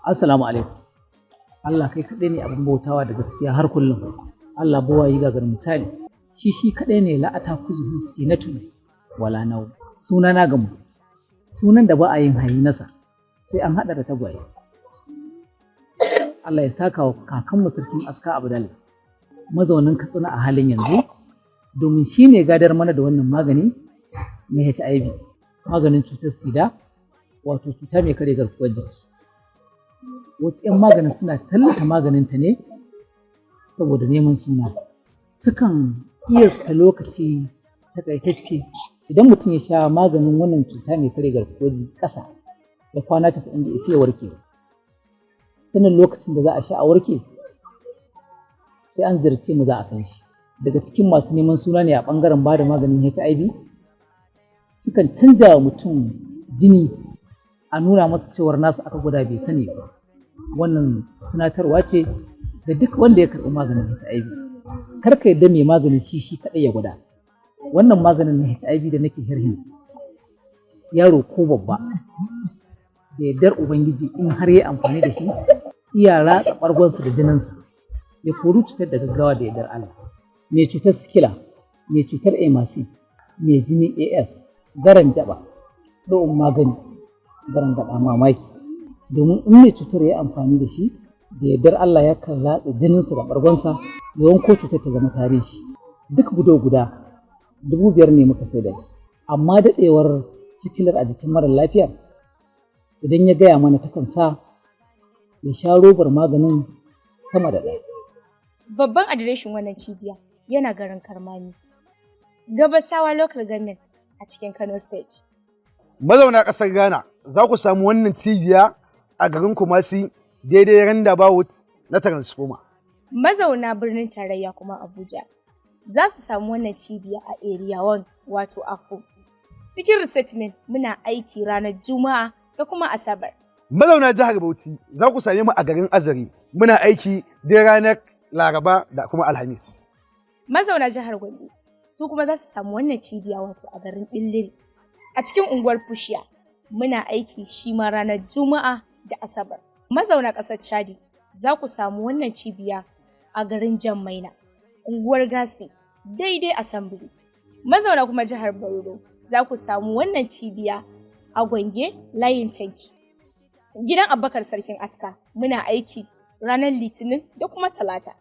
Assalamu alaikum. Allah kai kaɗai ne abin bautawa da gaskiya har kullum. Allah buwayi gagar misali. Shi shi kaɗai ne la ta'khuzuhu sinatun wala nawm. Suna na gamu. Sunan da ba a yin hayi nasa sai an haɗa da tagwaye. Allah ya saka wa kakanmu Sarkin Aska Abdallah, mazaunin Katsina a halin yanzu, domin shi ne gadar mana da wannan magani na HIV, maganin cutar sida, wato cuta mai karya garkuwar jiki. Wasu 'yan maganin suna tallata maganinta ne saboda neman suna. Sukan ƙiyasta lokaci takaitacce idan mutum ya sha maganin wannan cuta mai karya garkuwar jiki ƙasa da kwana 90, bai isa ya warke ba. Sanin lokacin da za a sha a warke, sai an ziyarce mu za a san shi. Daga cikin masu neman suna ne a ɓangaren ba da maganin HIV sukan canja wa mutum jini, a nuna masa cewar nasu aka gwada, bai sani ba. Wannan tunatarwa ce ga duk wanda ya karɓi maganin HIV: kar ka yarda mai maganin shi shi kaɗai ya gwada wannan maganin na HIV da nake sharhinsa. Yaro ko babba, da yardar Ubangiji, in har ya amfani da shi, iya ratsa ɓargonsa da jininsa ya kori cutar da gaggawa da yardar Allah. Mai cutar sikila, mai cutar emasi, mai jini AS, garan jaba, ɗo'in magani garan gaɗa mamaki, domin in mai cutar ya amfani da shi, da yardar Allah yakan ratsa jininsa da ɓargonsa ya wanko cutar ta zama tarihi. Duk budo guda 5,000 ne muka saida shi, amma daɗewar sikilar a jikin mara lafiyar, idan ya gaya mana, takan sa ya sha robar maganin sama da ɗaya. Babban adireshin wannan cibiya yana garin Karmami, Gabasawa Local Government a cikin Kano State. Mazauna ƙasar Ghana, za ku samu wannan cibiya a garin Kumasi, daidai roundabout na transformer. Mazauna birnin tarayya kuma Abuja za su samu wannan cibiya a Area 1, wato Afo. Cikin resettlement, muna aiki ranar Juma'a da kuma Asabar. Mazauna jihar Bauchi, za ku same mu a garin Azare. Muna aiki dai ranar Laraba da kuma Alhamis. Mazauna jihar Gombe su kuma za su samu wannan cibiya, wato a garin Billiri, a cikin unguwar Fushiya. Muna aiki shi ma ranar Juma'a da Asabar. Mazauna ƙasar Chadi, za ku samu wannan cibiya a garin Jammaina, unguwar Gasi, daidai Assembly. Mazauna kuma jihar Borno, za ku samu wannan cibiya a Gwange, layin tanki, gidan Abubakar Sarkin Aska. Muna aiki ranar Litinin da kuma Talata.